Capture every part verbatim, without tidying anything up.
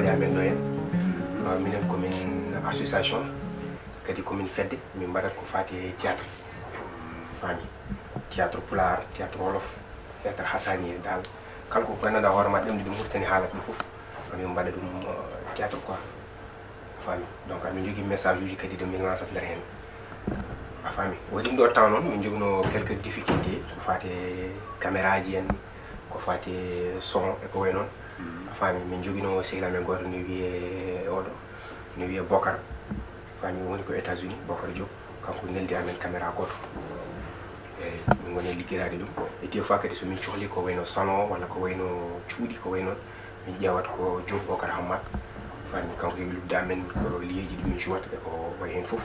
Amen ɗo en. Uh, minen komin association, kadi komin fedde, min mbaɗat ko fati e théâtre. Fami, théâtre pulaar, théâtre wolof, théâtre hasani e dal. Kala ko gandanɗa hoore ma ɗemɗe ɗum hurtani haalata ɗum fof, min mbaɗa ɗum uh, théâtre quoi. Fami, donc amin jogui message uji kadi de min lancata nder hen. A fami, waɗi ɗo temps noon min jogino quelques difficultés ko fati e caméra ji en, ko fati e son e ko way noon. A fami, min jogino sehil amen goto ne wiye oɗo, ne wiye Bokar. Fami, woni ko États-Unis, Bokar Diop. Kanko neldi amen caméra goto. Eyyi, min goni liggirade ɗum. E des fois kadi so min cohli ko wayno salon walla ko wayno cuuɗi ko way noon, min ƴeewat ko Diop Bokar Hammat. Fami, kanko heewi luggude amen ko liyeji ɗi min jouat e ko way hen fof.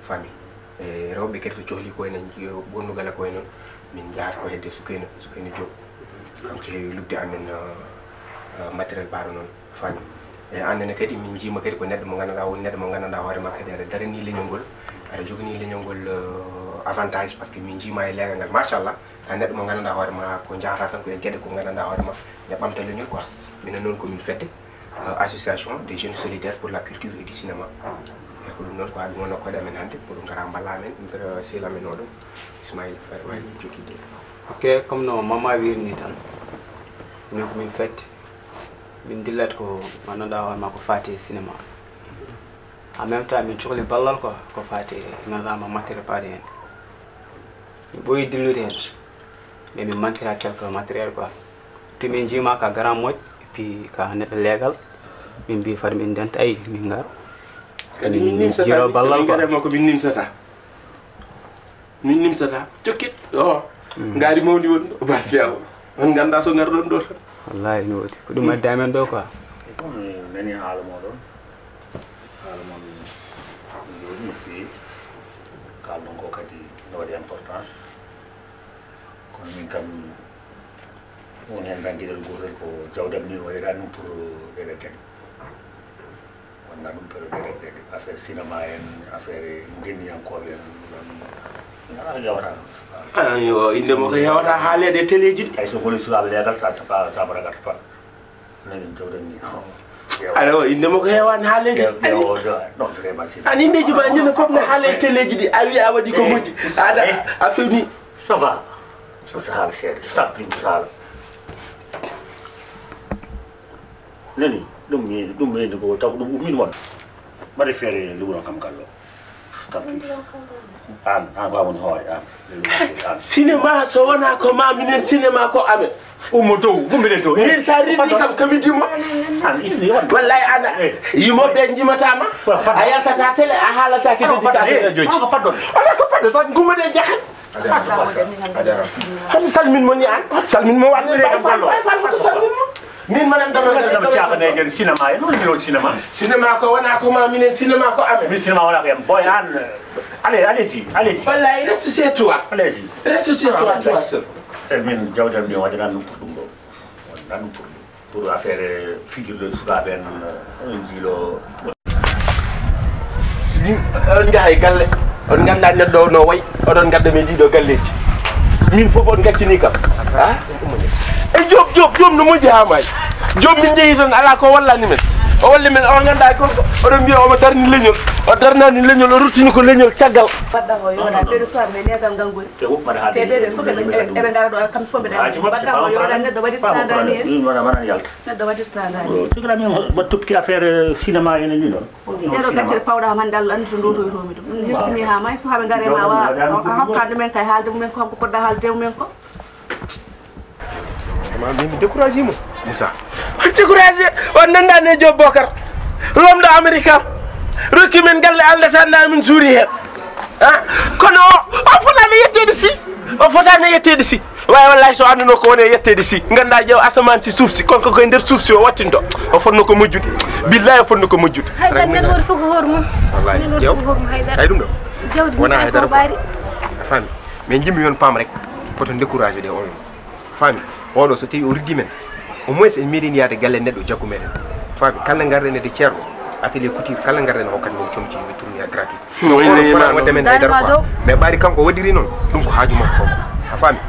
Fami, e rewɓe kadi so cohli ko wayno gonnugal e ko way noon, min jahata ko hedde Sukayna, Sukayna Diop. Kanko heewi luggude amen uh, uh, matériel baɗo noon. Fami, e annene kadi min jiima kadi ko neɗɗo mo gandanɗa woni neɗɗo mo gandanɗa hoore ma kadi aɗa darani leñol ngol, aɗa jogani leñol ngol uh, avantage, par ce que min jiima e leegal ngal machallah. Ka neɗɗo mo gandanɗa hoore ma ko jahata tan ko e gueɗe ko gandanɗa hoore ma, ne ɓamta leñol quoi. Minen noon komin fedde uh, association des jeunes solidaires pour la culture et du cinéma. E ko ɗum noon ko aɗum wonno koɗe amen hannde pour ngara mballa amen, mbira sehil amen oɗo Ismaïla, aɗa wawi jokkidde. Ok, comme no Mama wirini tan, min komin fedde, min dillat ko gandanɗa hoore ma ko fati e cinéma. En même temps min cohli ballal quoi, ko fati e gandanɗa ma matériel paɗe hen. Min ɓooyi dillude hen, mais min manquera quelque matériel quoi. Puis min jiima ka grand moƴƴo, puis ka neɗɗo leegal, min mbi fat min ndenta, ayi, min ngar. Kadi min nimsata, jiro ballal quoi. Min ko min nimsata. Min nimsata jokkit o. Ngaari mawndi woni ɗo, barke Allah. On ganda so ngarɗon ɗo tan. Wallahi no woti ko ɗum addi amen ɗo quoi. Comme mi nani haala moɗon, haala mon joɗi no feewi. Kalɗon ko kadi no waɗi importance. Kono min kam woni hen tan geɗel gotel ko jawdam ni waɗira ɗum pour geɗel kadi. Wonna ɗum pour geɗel kadi affaire cinéma en, affaire ndenniyankooɓe en. Ala jawata. Ayo, inde mo ko hewata haalede e teleji ɗi. Ay so goni sukaɓe legal sa sa sa baragata pa. Namin jawdam ni. Aɗa o inde mo ko heewani haaleji. An indeji ma ñande fof ne haala e teleji ɗi a wi a waɗi ko moƴƴi aɗa a fewni. Ça va. So sahal seeɗa so tampin sala. Nani ɗum mi ɗum mi ko taw ɗum ummin mon. Mbaɗi feere luɓuno kam kallo. An an ko amon hoore an. Cinéma so wona ko ma minen cinéma ko amen. Ummo dow ummiɗen dow. Min sa riɗi kam kamidimo. Wallay ana yimoɓe jimatama. A yaltata télé a haalata ke dédicace radio ji. Ala ko fadde tan gumade jahat. Hati salmin moni an hati salmin mo wallay kam kallo. Min manan dama dama cinéma en woni cinéma. Cinéma ko wona ko ma minen cinéma ko amen. Min cinéma wona ko am boy an. Allez, allez-y, allez-y. Wallahi reste chez toi. Allez-y. Reste chez toi toi seul. Sel min jawdam ni waɗanan ɗum pour ɗum ɗo. Waɗanan ɗum pour ɗum pour affaire fijirde sukaaɓe en. Oɗon jiilo. On njaha e galle on ngannda neɗɗo o no wayi. Oɗon ngadda min ɗiɗo galleji min fof on gaccini kam. E joom joom joom no moƴƴi ha maayi. Joom min jeeyi toon ala ko wallani men. O walli men o ngannda e gorko oɗon mbiya omo darni leñol. O darnani leñol o ruttini ko leñol caggal. Mbaɗɗa o yona ɓeɗo soir mais leegal ngal goni. Te ɓeɗo fof eɓe ngara ɗo kamɓe fof mbeɗa mbaɗɗa o yona neɗɗo waɗirta dani en. Neɗɗo waɗirta dani en. Tigi rami mbaɗ topti affaire cinéma ene ni ɗon. Ɗeɗo gaccere pawɗa man ɗe Allah anndi to ndotoytomi ɗum ɗum hersini ha may sohaɓe ngare ma wa a hokka ɗumen kay haalde mumen ko kanko poɗɗa haalde mumen ko. Ma min mi découragé mo. Moussa. On découragé on nandani e job bokar lomɗo américain rokki min galle aldata nda min suuri hen. Kono o o fotani yettede si o fotani yettede si. Wawi wallahi so anduno ko woni e yettede si ganda ƴeew asaman si suuf si kon ko koye nder suuf si o wattinto. O fotno ko mojjude. Billahi o fotno ko mojjude. Haydara nden woni fof ko hoore mum. Nden woni fof ko hoore mum haydara. Ay ɗum ɗo jawdi wona haydara ko a faami. Min jimmi yon paam rek koto découragé de on faami. Oɗo so tawi o riddi men au moins en meeɗin yaade galle neɗɗo jaggu meɗen. Faami kala garɗen e de ceerno atelier couture kala garɗen hokkat min comci yimɓe tournoya gratuit. No wayno imano. Mais ɓaari kanko waɗiri noon ɗum ko haaju makko kanko a faami.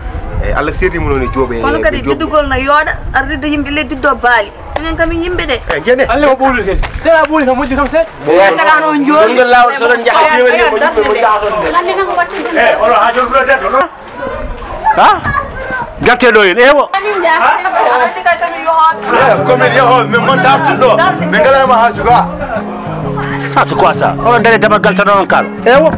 Eyyi Allah seedimo noon e jooɓe kono kadi juddugol no yooɗa ardirde yimɓe leydi do baali. Enen kam yimɓe de. E jene. Alle o ɓowli kadi. Tela ɓowli kam moƴƴi kam se. Tagano on jooɗi. Ɗum ɗo laawol so ɗon njaha diwani mo yimɓe mo jahaton de. E oɗo ha jol ɗo de ɗo. Ha? Gatte ɗo en ewo. Komin yahoɓe min mon dartuɗo. Min ngalama ha juga. Ça c'est quoi ça? Oɗon dare dama galtano on kal. Ewo.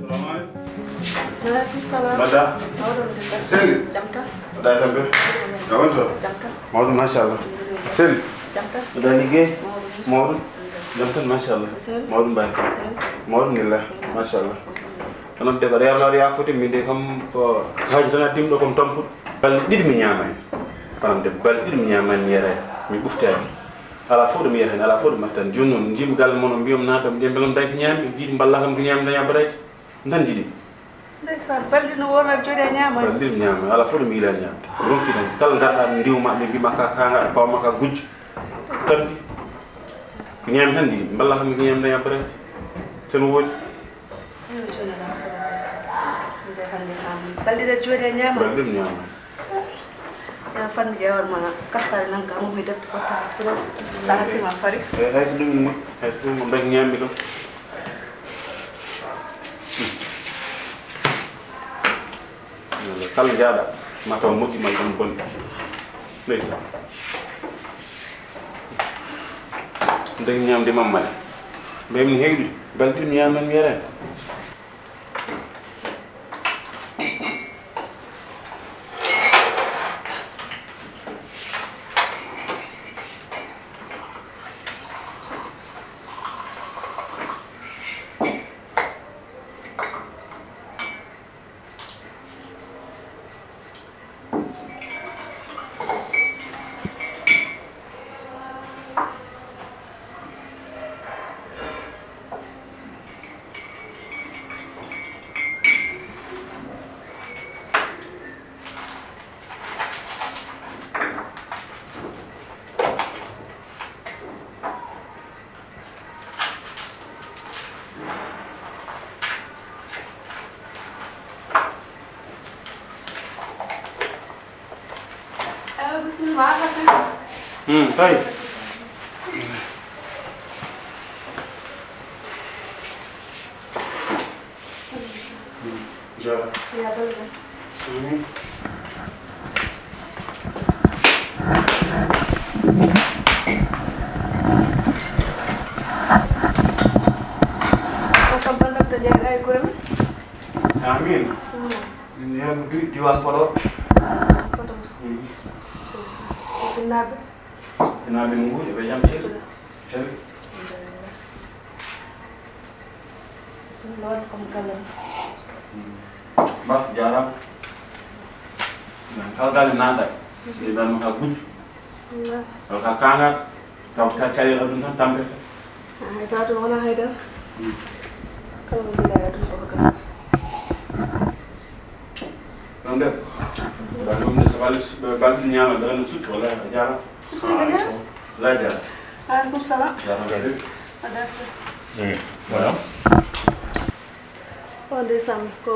Salamu aleykum. Maaleykum salam. Mbaɗɗa? Mawɗo no mbaɗɗa? Seli. Jam tan? Mbaɗɗa e tampere? Mawɗo no mbaɗɗa? Ka woni toon? Jam tan? Mawɗo machallah. Alhamdulillah. Seli. Jam tan? Mbaɗɗa liggey? Mawɗo. Mawɗo. Jam tan machallah. Seli. Mawɗo mbaɗɗa? Seli. Mawɗo mbaɗɗa? Seli. Mawɗo alhamdulillah. Seli. Machallah. Alhamdulillah. Onon de mbaɗa yarnaade yaa foti, min de kam ko haaju tan a dimɗo kom tampuɗo. Balɗe ɗiɗi mi ñaamaani. Onon de balɗe ɗiɗi mi ñaamaani mi yaraani. Mi ɓuftaani. Alaa fof ɗo mi yiyata heen, alaa fof ɗo mi arta heen. Jooni noon, njiimi galle mon, o mbiyam naata, mbiya mbelam dañi ko ñaami, jiiɗi mballa kam ko ñaami, daña baraji. Tan njiɗi. Ndeysaan, balɗe no wonat jooɗi a ñaamaani. Balɗe ɗiɗi mi ñaamaani, alaa fof ɗo mi yiɗaani ñaamde. Mi ronki tan, kala ngarɗaa ɗo ndiwma, ɓe mbima ka kaŋŋa, ɓe pawma ka gujjo. Samedi. Ko ñaami tan njiɗi, mballa kam ko ñaami, daña baraji. Tan woodi. Eyo, jooni alaa problème. Nde hannde kam, balɗe ɗe jooɗi a ñaamaani. Balɗe ɗiɗi mi ñaamaani. Ya fanmi ƴeewal ma kasaare nan ka mo mi debbo ko ta. Ta sima fari. E hay so ɗum mo, hay so ɗum mo mbek ñaammi ɗum. Kala jaaɗa ma taw moƴƴi ma ɗum bonɗi. Ndeysaan. Ndek ñaamde mammale. Mbay min heewɗi balɗe ɗiɗi mi ñaamaani mi yaraani. Ayo, bisimilla, ka sunu. Hmm, tawi. Hmm, jara. Ya, balla. Hmm. Ko kam ballal to jeeɗa e koye men. Amin. Hmm. Min yeru du-, diwan Podor. Podor. Mhm. Ko jinnaaɓe? Jinnaaɓe no nguuɗi, ɓe jam sel. Sel. Alhamdulillah. Bismillah, welcome, Kalle. Mhm. Ba, jaaraama. Nan kala galle nanɗa. Mhm. Ɗi ɗan ka gujjo. Alhamdulillah. Walla ka kaŋŋa. Taw ka caɗeele ɗum tan tampete. Ay, taw ɗum wonaa hay dara. Mm. Kala mo mbiɗa e aduna ko ko gasata. Ɗum de, ɗum de so balɗe, balɗe ñaama dara no sutti, wallaahi a jaaraama. Salamu aleykum. Wallaahi a jaaraama. Aleykum salam. Jaaraama kadi. A darsi. Eh, voilà. O ndeysaan, ko,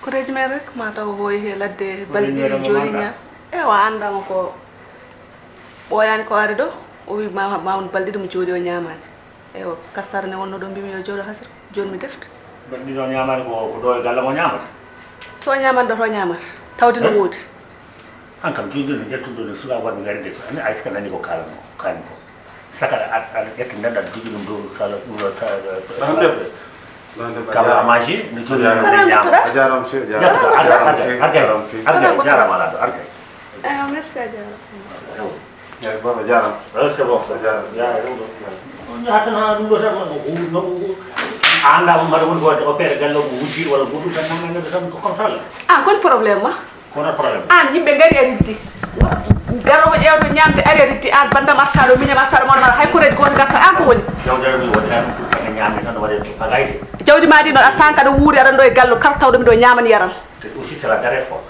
ko reji men rek, ma taw ko woyi he ladde balɗe ɗiɗi jooɗi ñaam. Ewa, anndama ko ɓooyaani ko ari ɗo, o wi ma, ma won balɗe ɗiɗi mo jooɗi o ñaamaani. Eyo, kassara ne wonno ɗo mbimi yo jooɗo hasra, jooni mi defta. Balɗe ɗiɗi o ñaamaani ko, ko ɗo e galle mo ñaamata? So o ñaamaani ɗo to ñaamata, tawde no woodi. An kam jooni jooni ƴettuɗo no suka waɗi ngari de, ani ay sika nani ko kaalan ko, kaani ko. Saka aɗa, aɗa ƴetta nden aɗa jogi ɗum dow sala, ɗum ɗo sa-, Ɗan de. Ɗan de, a jaaraama. Kala maji, no jogi ɗum a jaaraama. Ñaama. A jaaraama, monsieur, a jaaraama. Arga, arga, arga, arga, jaaraama alaa ɗo, arga. Eyo, merci, a jaaraama. Eyo. Eyo, baba, jaaraama. Eh, c'est bon, ça. A jaaraama. Ya, ɗum ɗo. On yaha tan haa ɗum ɗo tan, no, no, no, a anndaa mo mbaɗa woni ko waɗde opéré galle o, mo wujji walla goɗɗum tan, nan, nan, tan ko comme ça la. Ah, kon problème ma? Wonaa problème. Aan, yimɓe ngari a riddi. Garoowo ƴeewde ñaamde ari a riddi. Aan, banndam artaa ɗo, miñam artaa ɗo, mon mbaɗa hay koreeji gooto ngarta. Aan ko woni? Jawdi mi waɗiraa ɗum pour que ñaamde tan, waɗee to pagayde. Jawdi maa ndi noon, a tan kaɗa wuuri, aɗa ɗo e galle, kala tawɗo mi ɗo ñaaman yaran. C'est aussi, c'est la dernière fois.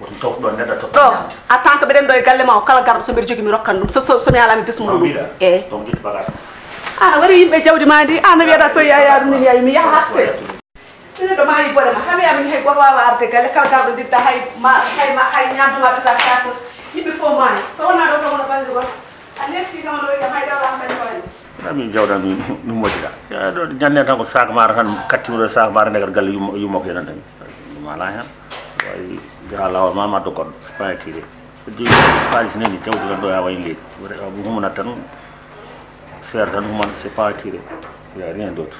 Woto tawtu ɗoon neɗɗo totta ɗo ñaamde. A tan ko mbeɗen ɗo e galle ma o, kala garɗo so mbeɗa jogii mi rokkan ɗum. So, so, so mi alaa mi bes mum ɗum. Eeyi. Donc, ƴettu bagage ma. Aan a waɗi yimɓe jawdi maa ndi, aan a wiyataa to yaayaa ɗum, min yaay mi yaha hatte. Minen ɗo maayi bone ma, kam yaa min hay gooto waawa arde galle, kala garɗo ndidda hay ma, hay ma, hay ñaamdu ma ɓeta kaasa, yimɓe fof maayi. So wonaa ɗo kam wona bannge goto, a lefti kam ɗo kam hay dawla am kañum waɗi. Amin jawɗam min ɗum waɗira. Ya ɗo ñande tan ko sac mara tan, katti wuro sac mara ndegar galle yummo, yummo ko yenan tan. Ɗum alaa hen. Wawi jaha lawol ma, ma to goɗɗo, c'est pas un tiré. Ko jogi xaalis nani jawdi tan ɗo ya wayi leydi. Humana tan, seer tan human, c'est pas un tiré. Il y a rien d'autre.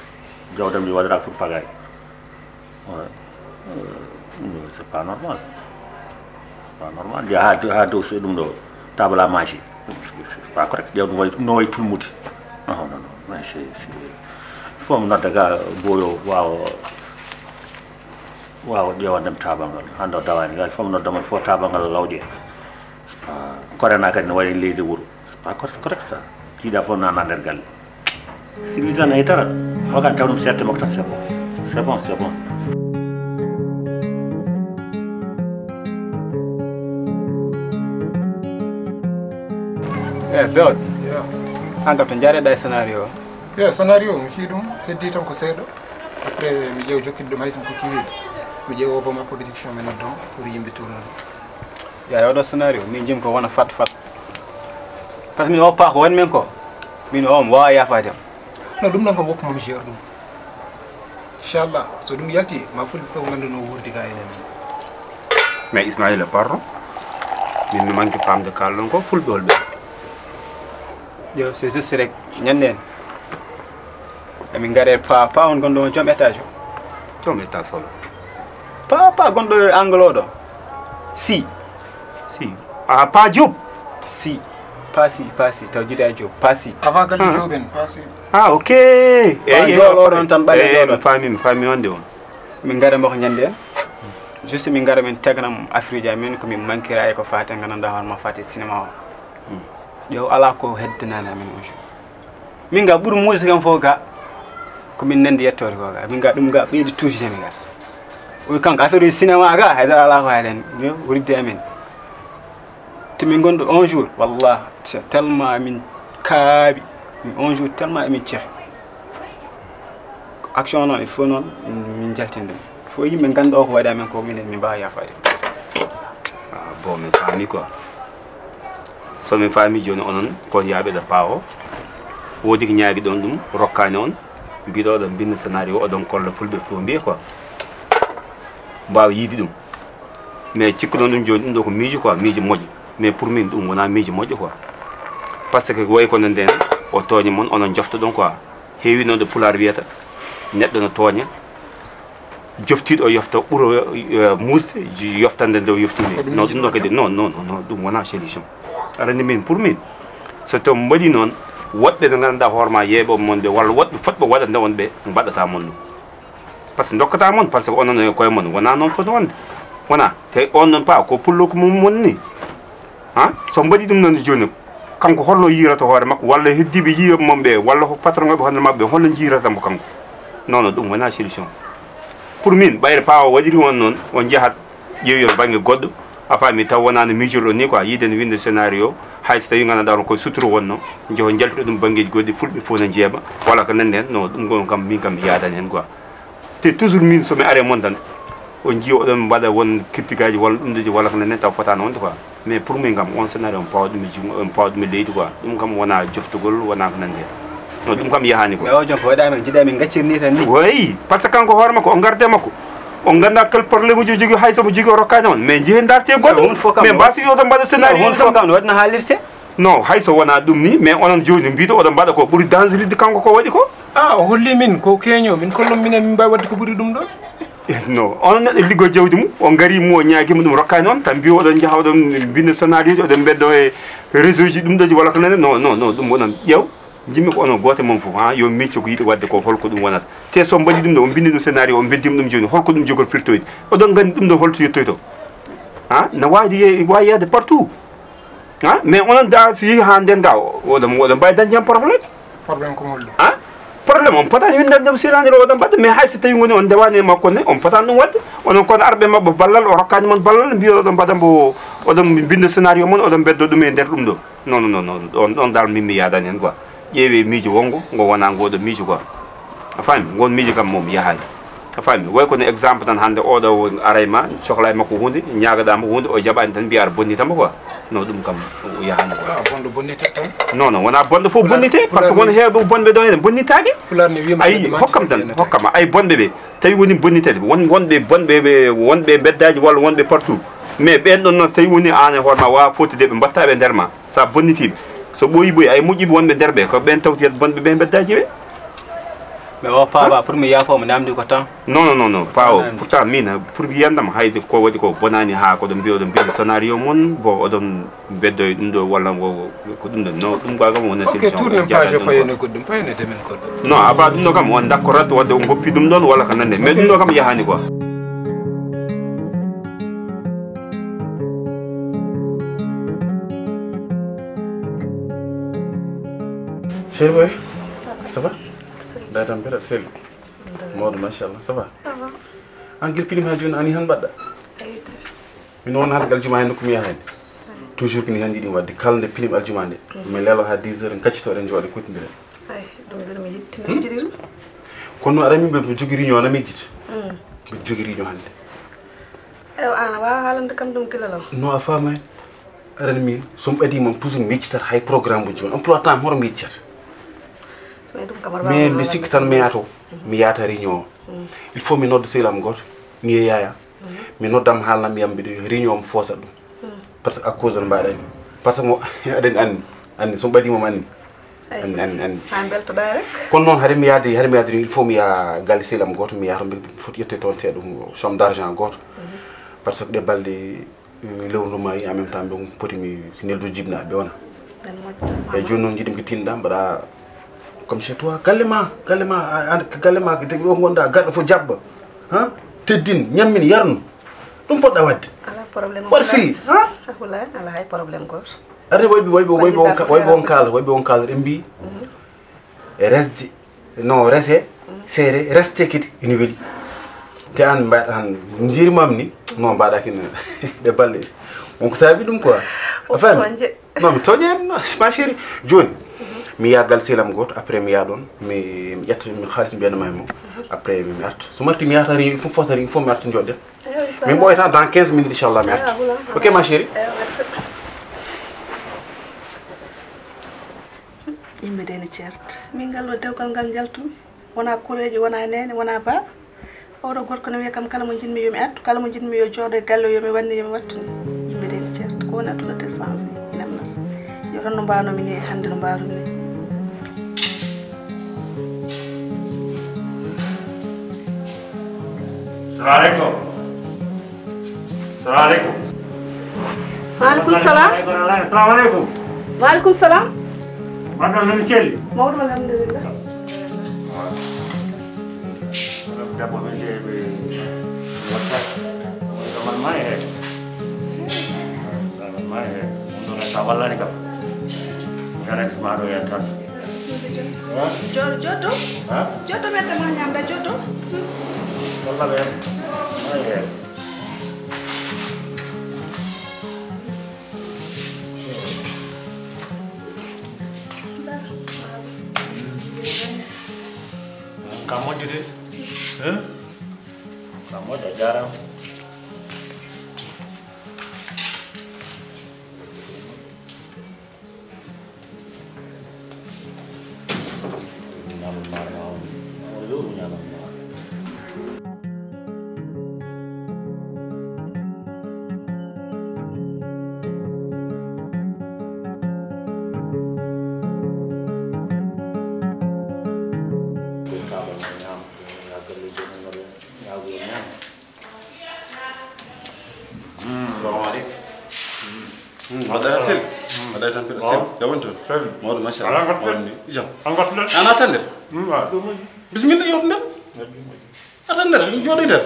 Jawdam ɗi waɗira pour pagay. Ouais. Euh, c'est pas normal. C'est pas normal. Ya ha, ha dow so ɗum ɗo table à manger. C'est pas correct. Ƴeew ɗum way, no way tulmude. Non, non, non. Mais c'est, c'est, il faut mi nodda ga boyo waawa, waawa ƴeewandem table ngal. Hannde o dawaani ngal, il faut mi nodda mo, il faut table ngal lawƴe. C'est pas, corona kadi no waɗi leydi wuro. C'est pas correct, correct ça. Kiiɗa fof nana nder galle. Civilisé na e dara. Wagan taw ɗum seette makko tan, c'est bon. C'est bon, c'est bon. Eh, Bewɗo. Yo. An kam to jaareɗa e scénario o? Yo, scénario mi fii ɗum, heddi tan ko seeɗa. Après, mi ƴeewa jokkitde ɗum hay so mi kokki wiide. Mi ƴeewa Obama Production, mi nodda mo pour yimɓe tournude. Ya, oɗo scénario, min jim ko wona fat fat. Parce que min o paa ko woni men ko, min o mo waawa yaafaade am. No, ɗum ɗon kam woppu mo mi gère ɗum. Inchallah, so ɗum yalti, ma fulɓe fof nganndu no wuurdi ga enen. Mais Ismaïla, pardon. Min mi manque famde kaalɗon ko fulɓe holɓe. Yo, c'est juste rek, ñande en. Emin ngare pa, pa on gonɗo on joom étage o. Joom étage holo? Pa, pa gonɗo e angle o ɗo. Si. Si. Ah, pa Diop. Si. Pa si, pa si. Taw jiɗa e Diop. Pa si. Avant galle Diop en, pa si. Ah, ok. Pa Diop o ɗon tan ɓaleɗo ɗon. Mi faami, mi faami wonde on. Min ngara mbako ñande en. Juste min ngara min taganam affaire uji amen ko min manquera e ko fate gandanɗa hoore ma fate cinéma o. Ƴeew, alaa ko heddanaani amen on jour. Min ga ɓuri muusi kam fof ga, ko min nandi yettoode ko ga. Min ga ɗum ga ɓeydi touché min ga. O wi kanko affaire uji cinéma ga, haydara alaa ko haalen. Yo, o ridde amen. To min ngonɗo on jour, wallah, c'est tellement min kaaɓi. Min on jour tellement emin cefi. Action noon, il faut noon min jaltin ɗum. Il faut yimɓe ngannda o ko waɗi amen ko minen min mbaawa yaafaade. Ah, bon, min faami quoi. So min faami jooni onon ko yaaɓe ɗo paawo. Woodi ko ñaagi ɗon ɗum rokkaani on. Mbiɗo oɗon mbinna scénario, oɗon kolla fulɓe fof mbiya quoi. Mbaawa yiide ɗum. Mais cikkuɗon ɗum jooni ɗum ɗo ko miijo quoi, miijo moƴƴo. Mais pour min ɗum wonaa miijo moƴƴo quoi. Parce que way kono nden o tooñi mon, onon joftoɗon quoi. Heewi noon ɗo Pulaar wiyata, neɗɗo no tooña, joftiiɗo o yofta ɓuro, eh, muusde, ji-, yoftande nde o yoftii nde. Ko ɗum non, ɗum ɗo kadi, non, non, non, non, ɗum wonaa solution. Aɗa anndi min, pour min, so taw mbaɗi noon, woɗɓe ɓe nganndanɗaa hoore ma yeeɓe mon ɓe, walla woɗɓe fotɓe waɗande on ɓe, mbaɗata mon ɗum. Par ce que ndokkata mon, par ce que onon e koye mon, wonaa noon foti wonde. Wonaa, te on noon pa, ko pullo ko mum wonni. Ha? So mbaɗi ɗum noon jooni, kanko holno yiirata hoore makko, walla heddiiɓe yiiɓe mum ɓe, walla ko patron ɓe hono maɓɓe, holno jiirata mo kanko? Non, non, ɗum wonaa solution. Pour min, ɓayre pa o waɗiri on noon, on njahat ƴeewi on bannge goɗɗo, a faami, taw wonaa no miijorɗon ni quoi, yiiden winde scénario, hay so tawi nganndanɗaa on koye suturo wonno, njaho njaltino ɗum banngeeji goɗɗi, fulɓe fof no njeeɓa, walla ko nanndi heen, non, ɗum ɗon kam, min kam mi yaadani heen quoi. Te toujours min so mi are mon tan, on jii oɗon mbaɗa won kirtigaaji walla ɗum ɗoji walla ko nanndi heen taw fotaano wonde quoi. Mais pour min kam, on scénario on pawa ɗum e junngo, on pawa ɗum e leydi quoi. Ɗum kam wonaa joftugol, wonaa ko nanndi heen. Non, ɗum kam yahaani quoi. Mais o joom ko waɗa men, jiɗa min gaccir ni tan ni. Oui, par ce que kanko hoore makko, o ngarde makko. O nganndaa quel problème uji o jogii, hay so mo jogii o rokkaani on. Mais njehen ndaarte goɗɗo. Mais mbasi yo oɗon mbaɗa scénario. Won fof kam no waɗna haalirte. Non, hay so wonaa ɗum ni, mais onon jooni mbiɗo oɗon mbaɗa ko ɓuri dangeride kanko ko waɗi ko. Ah, o holli min ko keño, min kollon minen min mbaawi waɗde ko ɓuri ɗum ɗo. Non, onon neɗɗo liggo jawdi mum, o ngari mum, o ñaagi mo ɗum rokkaani on, tan mbiyo oɗon njaha oɗon mbinda scénario ji, oɗon mbeddo e réseau ji ɗum ɗo ji walla ko nane. Non, non, non, ɗum onon ƴeew, jimmi ko onon gooto mum fof, ha, yo micco ko yiɗi waɗde ko holko ɗum wonata. Te so mbaɗi ɗum ɗo, o mbindi ɗum scénario, o mbeddima ɗum jooni, holko ɗum jogor firtoyde? Oɗon nganndi ɗum ɗo holto yettoyto? Ha? No wawi ye-, wawi yahde partout. Ha? Mais onon da, so yeehi ha nden ga, o-, oɗon, oɗon mbawi dañde hen problème. Problème ko holɗum? Ha? Problème on potani windande mo sirandiro oɗon mbaɗa, mais hay so tawi woni on ndewani e makko ne, on potani ɗum wadde. Onon kono arɓe mabɓe ballal, o rokkani mon ballal, mbiya oɗon mbaɗa mbo, oɗon mbinda scénario mon, oɗon beddo ɗum e nder ɗum ɗo. Non, non, non, non, ɗon, ɗon dal min mi yaadani hen quoi. Ƴeewe miijo wongo, ngo wona ngoɗo miijo quoi. A faami? Ngon miijo kam moom yahaani. A faami? Way kono exemple tan hannde oɗo aray ma, sohla e makko hunde, ñaagaɗa mo hunde, o jaɓani tan mbiya aɗa bonnita mo quoi. Non, ɗum kam o yahaani quoi. Ah, bonɗo bonnite tan? Non, non, wona bonɗo fof bonnite, par ce que won heewɓe bonɓe ɗo hene bonnitaake. Pulaar ne wiima ayi, hokkam tan, hokkam, ay bonɓe ɓe. Tawi woni bonnitede, won wonɓe bonɓe ɓe, wonɓe e mbeddaaji walla wonɓe partout. Mais ɓen ɗon noon, so tawi woni aan e hoore ma waawa fottude ɓe, mbatta ɓe nder ma. Sa bonnitiiɓe, so ɓooyi ɓooyi, ay moƴƴiiɓe wonɓe nder ɓe, ko ɓen tawtiyata bonɓe ɓe e mbeddaaji ɓe. Mais o paaba, pour mi yaafo mo namdi ko tan. Non, non, non, non, pa o, pourtant min, pour yiyandam, hayde ko waɗi ko bonani ha ko ɗon mbiya, oɗon mbiya scénario mon, bon, oɗon beddoy ɗum ɗo walla ko, ko ɗum ɗo, no, ɗum ga kam wona solution. Ok, tournen page ko yene goɗɗum, payne demen goɗɗo. Non, aba ɗum ɗo kam, on d'accord wadde on goppi ɗum ɗon walla ko nande, mais ɗum ɗo kam yahani quoi. Chéri boy, ça va? Day tampere aɗa selli. Mawɗo, machallah, ça va? Ça va. An gila pinimi ha joni, ani han mbaɗɗa? Eyyi. Min won hande aljuma hen nokku mi yaha hen. Toujours kini hen jiiɗi wadde kala nde pinimi aljuma nde. Min lelo ha dix heures, en kaccito, eɗen jooɗe kuttidire. Ay, ɗum ɗum mi yitti, mi yiɗiri ɗum. Kono aɗa min mbeɗa jogui réunion, ana mi yejjita. Mbeɗa jogui réunion hande. Ewa, an a wawa haalande kam ɗum gila law. No a faama hen? Aɗa anndi min, so mi ɓadii moom, toujours mi yejjitat hay programme uji mon. Emploi temps hoto mi yejjitat. Mais ɗum kam aɗa mais waawi mi sikki tan mi yaato, mi yaata réunion. Il faut mi nodda sehil am gooto, mi yeeyaya. Mi nodda mo haalna mi yam mbiɗo réunion mi foosa ɗum. Parce que à cause no mbaɗani. Parce que mo aɗa anndi, anndi, so mi ɓadii moom anndi. Anndi, anndi, anndi. Ha beltoɗaa rek. Kono noon hade mi yaade, hade mi yaade il faut mi yaha galle sehil am gooto, mi yaha toon mbiɗo foti ƴettude toon seeɗa ɗum somme d'argent gooto. Parce que ɗe balɗe lewru ndu maayi, en même temps ɗum poti mi neldu jibnaaɓe wona. Eyyi, jooni noon jiɗi mi ko tinɗa mbaɗa comme chez toi, galle ma, galle ma, a, a, galle ma, ko ɗo ngonɗa, garɗo fof jaɓɓa, ha, teddin, ñammin, yarnu. Ɗum poɗɗa wadde. Ala problème. Waɗ fii, ha? Alhamdulillah, ala hay problème gooto. Aɗa anndi wayɓe, wayɓe, wayɓe on ka-, wayɓe on kaala, wayɓe on kaala, ɓe mbi, e resde, no rese, seere, reste kadi ene weli. Te an mbaɗa tan, njiri mam ni, no mbaɗa kina ɗe balɗe. On ko saabi ɗum quoi. A faami? Non, mi tooñi hen, non, ma chérie. Jooni, mi yaha galle sehil am gooto, après mi yaha ɗoon, mi, mi ƴetta mi haalis, mi ɓeyna ma e mum. Après mi, mi arta. So mi arti, mi yahata ri-, fof fosata, il faut mi arta jooɗɗen. Min ɓooyata dans quinze minutes, inchallah, mi arta. Ok, ma chérie. Yimɓe de ne ceerta. Min ngal ɗo dewgal ngal njaltumi. Wona koreejo, wona neene, wona baaba. Oɗo gorko ne wiya kam kala mo njiɗmi yo mi artu, kala mo njiɗmi yo jooɗo e galle o yo mi wanne, yo mi wattu ni. Yimɓe de ne ceerta. Ko woni aduna de changé, ina annata. Yo tan no mbaawnomi ni e hannde no mbaawrumi ni. Salamu aleykum. Salamu aleykum. Wa aleykum salam. Salamu aleykum. Wa aleykum salam. Mbaɗɗon no mi celli? Mawɗum, alhamdulillah. Debbo ɓe nde ɓe watta. Woni ɗo man ma e heen. Man ma e heen. Ɗum ɗo resta wallani kam. Ganet ma ɗo yen tan. Jooɗo, jooɗo. Ha? Jooɗo, ɓe ma ñamda, jooɗo. Bismillah. Walla ɓe. Ma e heen. Ka moƴƴude. Hein? Ka moƴƴa, jaaraama. Salamu aleykum. Mbaɗɗa hen sel? Mbaɗɗa tan mbiɗa sel. Jaɓon toon? Mawɗo, machallah. Mawɗo ni. Jam. An a tan nder? Bisimilla, yewtu nder. A tan nder, mi jooɗo nder.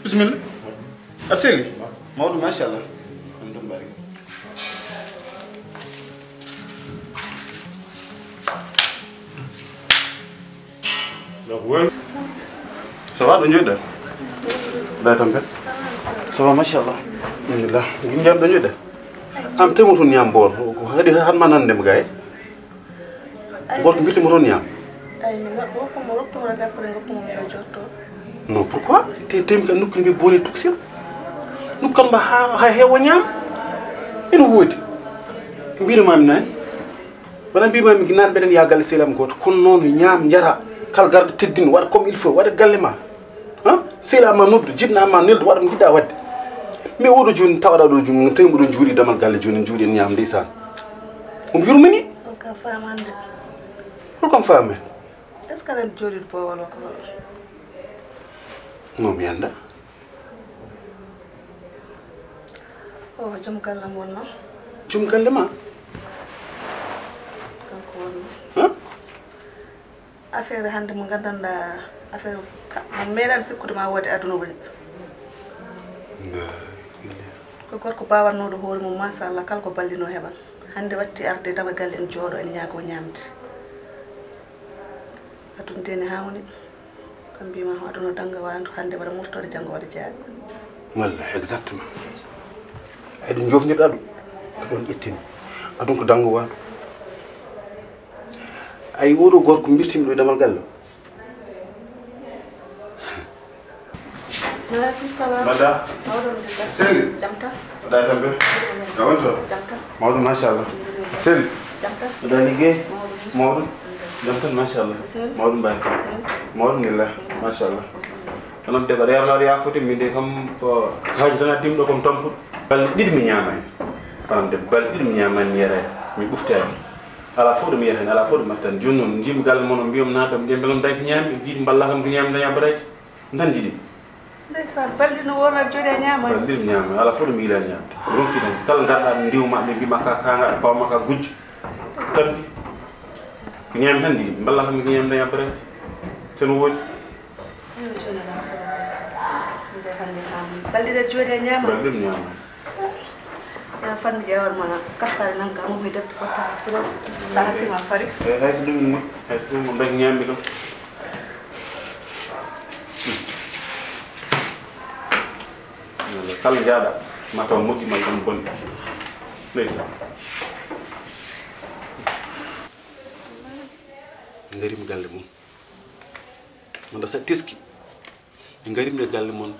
Bisimilla. Aɗa selli? Mawɗum, machallah. Ɗum ɗum barika. Ça va, ɗo joɗɗa? Ɗa tampet? Ça va, machallah. Alhamdulillah. Ngin jam ɗo joɗɗa? Am temo tun yam bor. Ko hadi han ma nan dem gay. Goto mbiyetee mo toon yaam. Ay, mi ngaɗ-, woppu mo, woppu mo rek, après ngoppu mo, mi o jotto. Non, pourquoi? Te temi ka nokku mbi boole tuksil. Nokku kam mba ha, ha heewo ñaam. Ina woodi. Mbino mami nani. Wona mbima mi ginaat mbeɗen yaa galle sehil am gooto. Kono noon ñaam njara. Kala garɗo teddin waɗa comme il faut. Waɗa galle ma. Ha? Sehil am ma noddu, jibna ma neldu, waɗa mo jiɗɗa waɗde. Mais oɗo jooni tawaɗa ɗo jooni, tawi mboɗon juuɗi damal galle jooni, juuɗi en ñaam ndeysaan. Omo yurmini. Holkam famande. Holkam famen? Est-ce que aɗa anndi jooɗiiɗo boowal o ko hol? Non, mi annda. O joom galle am wonno. Joom galle ma? Kanko wonno. Ha? Affaire hannde mo nganndanɗa, affaire ka-, mo meeɗaani sikkude ma woode aduna woni. Ko gorko bawatnooɗo hoore mum, machallah, kala ko ballino heɓan. Hannde watti arde dama galle en jooɗo en ñaago ñaamde. Aduna deni haa woni. Kam mbima ko aduna dannga waandu, hannde waɗa murtoɗo, janngo waɗa jaaɓi. Walla, exactement. Eɗum jofnirɗa ɗum. Ko ɗon ƴettimi. Aduna ko danngo waandu. Ay, oɗo gorko mbirtimi ɗo e damal galle. Maaleykum salaam. Mbaɗɗa? Mawɗo, no mbaɗɗa? Seydi. Jam tan? Mbaɗɗa e tampere? Mawɗo, no mbaɗɗa? Ka woni toon? Jam tan? Mawɗo, machallah. Alhamdulillah. Seydi. Jam tan? Mbaɗɗa liggey? Mawɗo. Mawɗo? Jam tan, machallah. Seydi. Mawɗo mbaɗi? Seydi. Mawɗo, alhamdulillah. Seydi. Machallah. Onon de mbaɗa yarnaade yaa foti, min de kam ko haaju tan addi mi ɗo, ko mi tampuɗo. Balɗe ɗiɗi mi ñaamaani. Onon de balɗe ɗiɗi mi ñaamaani, mi yaraani. Mi ɓuftaani. Alaa fof ɗo mi yahani, alaa fof ɗo mi artani. Jooni noon, njiimi galle mon, on mbiyam naata, mbiya mbelam dañki ñaami, jiidi mballa kam ko ñaami daña baraji. Tan jiɗi. Ndeysaan, balɗe no wonat jooɗi a ñaamaani. Balɗe ɗiɗi mi ñaamaani, alaa fof ɗo mi yiila ñaamde. Mi ronki tan, kala ngarɗa ɗo ndiwma, ɓe mbima ka kaŋŋa, ɓe pawma ka gujjo. Samedi. Ko ñaami tan jiɗi, mballa kam ko ñaami daña baraji. Tan woodi. Eyo, jooni alaa fof ɗo. Nde hannde kam, balɗe ɗe jooɗi a ñaamaani. Balɗe ɗiɗi mi ñaamaani. Ya fanmi ƴeewal ma kasaare nan ka mo mi debbo ko ta pro ta sima fari. Eh, hay so ɗum mo, hay so ɗum mo mbay ñaammi kam. Kala jaaɗa, ma taw moƴƴi, ma taw bonɗi. Ndeysaan. Ngarim galle mum. Wonda sa teski. Ɓe ngarimmi e galle mon,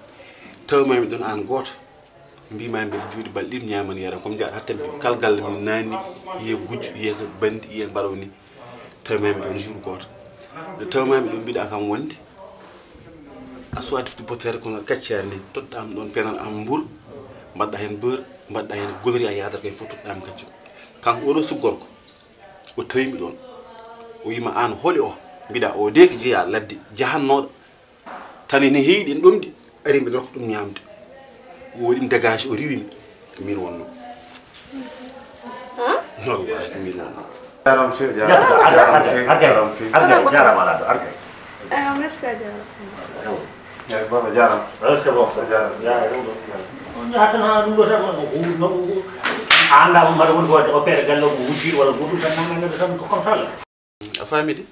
tawmami ɗon aan gooto. Mbimami mbeɗa juuɗe balɗe ɗiɗi ñaamani yaran, comme jaaɗo hatta mbi kala galle min naani, yiye gujjo, yiye ko bandi, yiye mbaɗo ni. Tawmami ɗon jour gooto. Nde tawmami ɗon mbiɗa kam wonde a suwa defte bottere kono kaccaari ni, toɗɗam ɗon penan am mbur, mbaɗɗa heen beurre, mbaɗɗa heen godori a yadata koye fof toɗɗam kaccu. Kanko oɗo suggorko, o tawimi ɗon. O wima aan holi o? Mbiɗa o de ko jeeya ladde jahannooɗo. Tan ene heewi ɗen ɗomɗi, ari mbiɗa rokka ɗum ñaamde. O waɗi ɗum dégagé, o riiwi mi. Ko min wonno. Wallahi, ko min wonno. Jaram sey, jaram. Arga, arga, arga, arga, arga, jarama alaɗo, arga. Eyo, merci a jarama. Eyo. Eyi, baba jarama. Eyo, c'est bon. A jarama. Ya, eyo. On yaha tan ha ɗum ɗo tan, no, no, no, a annda mo mbaɗa woni ko opéré galle o, mo wujjiɗo walla goɗɗum tan, nanna neɗɗo tan ko comme ça la. A faami de?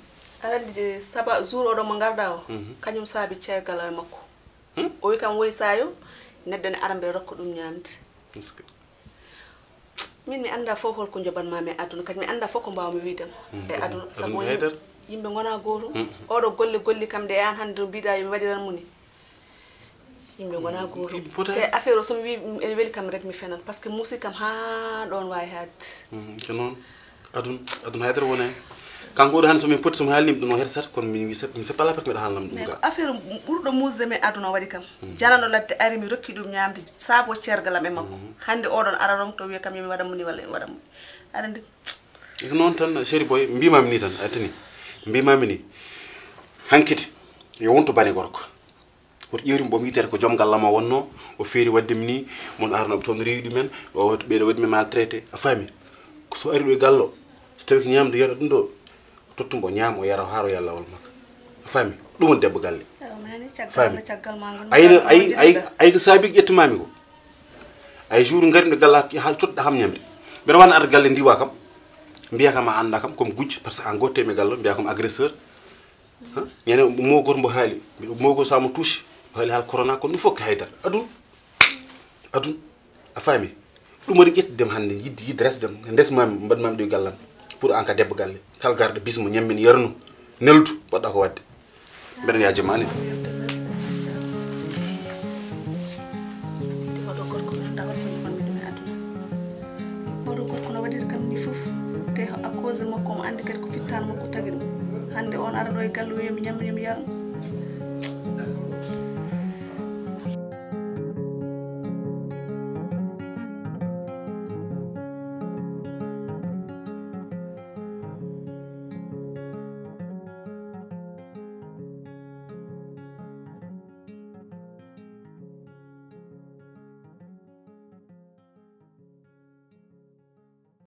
Aɗa anndi de, saba jour oɗo mo ngarɗa o, mhm, kañum saabi ceergal e makko. Hmm? O wi kam, woy sayo, neɗɗo ne ara mbeɗa rokka ɗum ñaamde. Est-ce que? Min mi annda fof holko njoɓanmami e aduna, kadi mi annda fof ko mbawmi wiide ma. Hmm, e aduna, aduna sabu ko haydara. Yimɓe ngona gootum. Hmm. Oɗo golle golli kam ɗe, an hannde no mbiɗa yo mi waɗiran mo ni. Yimɓe ngona gootum. Te affaire o, so mi wi ene weli kam rek, mi fenan, parce que muusi kam ha ɗon wawi haadde. Mhm, ko noon. Adun, adun haydara wona hen. Kanko oɗo hannde so min poti, so mi haalnima ɗum o hersata, kono min, mi sep-, mi seppa lapet mbiɗa haalnam ɗum. Mais ga ko affaire ɓurɗo muusde mi e aduna o waɗi kam. Mhm. Janano ladde ari, mi rokki ɗum ñaamde, saabo ceergal am e makko. Mhm. Hannde oɗon ara rongto wiya kam yo mi waɗan mo ni walla mi waɗan mo ni. Aɗa anndi. Ko noon tan, chéri boy, mbimami ni tan, a tini. Mbimami ni. Hankiti, yo wontu bane gorko. Woto ƴeewtin mbo mi yittere ko joom galle mo wonno, o feeri waɗde mi ni, mon arano ɓe toon rewi ɗumen, o ɓeyɗo waɗi mi maltraité, a faami? Ko so ari ɗo e galle o, so tawi ko ñaamde yara ɗum ɗo, tottu mbo ñaama o yara o haaro yalla wal makka. A faami? Ɗum woni debbo galle. Faami? Ay, ay, ay, ay ko saabi ko ƴettumami ko. Ay jour ngarmi galle, ha totta kam ñamde. Mbeɗa wana arde galle ndiwa kam, mbiya kam a anda kam comme gujjo, parce que an gotte mi galle, mbiya comme agresseur. Ñande mo goto mbo haali, mo goto sa mo touche, haali haal corona, kono ɗum fof ko haydara. Adun, adun, a faami? Ɗum waɗi ƴettudem hannde, yidde, yidde resdem, ndesmami, mbaɗmami ɗo e gallam. Pour an ka debbo galle, kala garɗo bismo, ñammin, yarnu, neldu, poɗɗa ko waɗde. Mbeɗen yajjima ni. Oɗo gorko no dawata foti honmi ɗum e aduna. Oɗo gorko no waɗiri kam ni fof, te à cause makko omo andi kadi ko fittano makko tagi ɗum. Hannde on ara ɗo e galle o yomi ñammi, yomi yarnu.